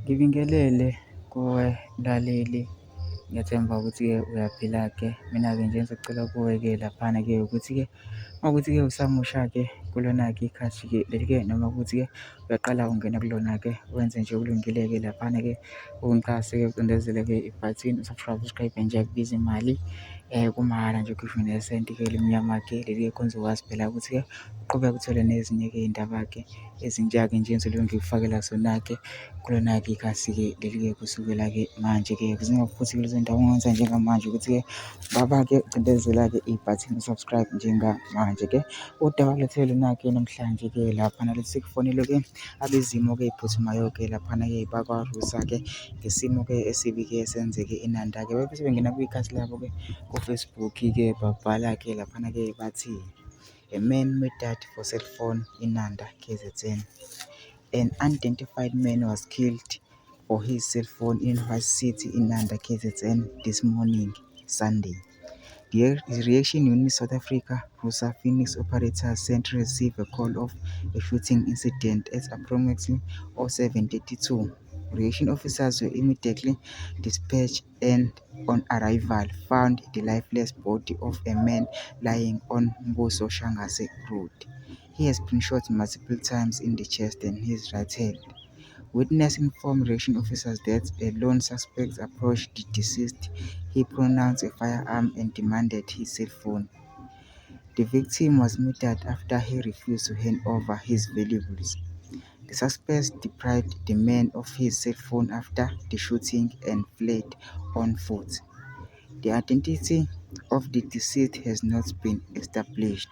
Ngibingelele kuwe mlaleli, ngiyathemba ukuthi-ke uyaphila-ke. Mina-ke nje engizocela kuwe-ke laphana-ke ukuthi-ke mawukuthi-ke usamusha-ke kulona-ke ikhathi-ke leli-ke noma ukuthi-ke uyaqala ungena kulona-ke wenze nje okulungile-ke laphana-ke ungixhase-ke ucindezele-ke ibhathini u-subscribe nje akubizi imali kumahhala nje ukhishwe nesenti-ke elimnyama-ke leli-ke khona uzokwazi phela ukuthi-ke uqhubeke uthole nezinye-ke iy'ndaba-ke ezintsha-ke nje engizobe ngikufakela zona-ke kulona-ke ikhasi-ke leli-ke kusukela-ke manje-ke zingakho futhi lezo zindawo ongenza njengamanje ukuthi-ke baba-ke ucindezela-ke ibhathini u-subscribe njengamanje-ke. Udaba lethu lona-ke namhlanje-ke laphana lithi sikufonelwe-ke abezimo-ke ey'phuthumayo-ke laphana-ke bakwaRUSA-ke ngesimo-ke esibi-ke esenzeke eNanda-ke. Bese bengena kwikhasi labo-ke ku-Facebook-ke babhala-ke laphana-ke bathi, "A man murdered for cell phone in Nanda, KZN. An unidentified man was killed for his cell phone in Vice City in Nanda, KZN this morning, Sunday. The reaction unit South Africa, RUSA Phoenix operators sent received a call of a shooting incident at approximately 07:32. Reaction officers were immediately dispatched and on arrival found the lifeless body of a man lying on Mbuso Shangase Road. He has been shot multiple times in the chest and his right hand. Witness informed reaction officers that a lone suspect approached the deceased. He pronounced a firearm and demanded his cell phone. The victim was murdered after he refused to hand over his valuables. The suspect deprived the man of his cell phone after the shooting and fled on foot. The identity of the deceased has not been established."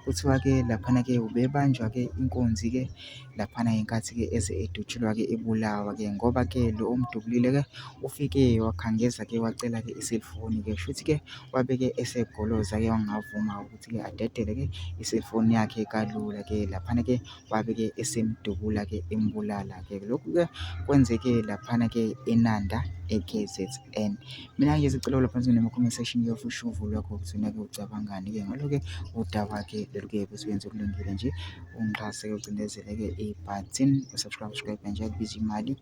Kuthiwa-ke laphana-ke ubebanjwa-ke inkunzi-ke laphana ngenkathi-ke eze edutshulwa-ke ebulawa-ke ngoba-ke lo omdubulile-ke ufike wakhangeza-ke wacela-ke iselfoni-ke shuthi-ke wabe-ke esegoloza-ke wangavuma ukuthi-ke adedele-ke iselfoni yakhe kalula-ke laphana-ke wabe-ke esemdubula-ke embulala-ke. Lokhu-ke kwenzeke laphana-ke eNanda e-KZN. Mina ngizicela lapha nema-comment section usho uvo lwakho ukuthi wena-ke ucabangani-ke ngalo-ke udaba-ke lolu-ke besikwenze okulungile nje. Ungixhase-ke ucindezele-ke ibhathini u-subscribe nje akubizi imali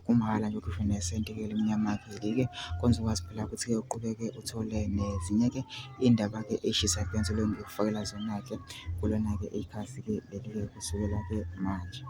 kumahhala nje ukhishwe nesenti-ke elimnyama-ke leli-ke khona uzokwazi phela ukuthi-ke uqhubeke uthole nezinye-ke iy'ndaba-ke ey'shisayo ngizolobe ngikufakela zona-ke kulona-ke ikhasi-ke leli-ke kusukela-ke manje.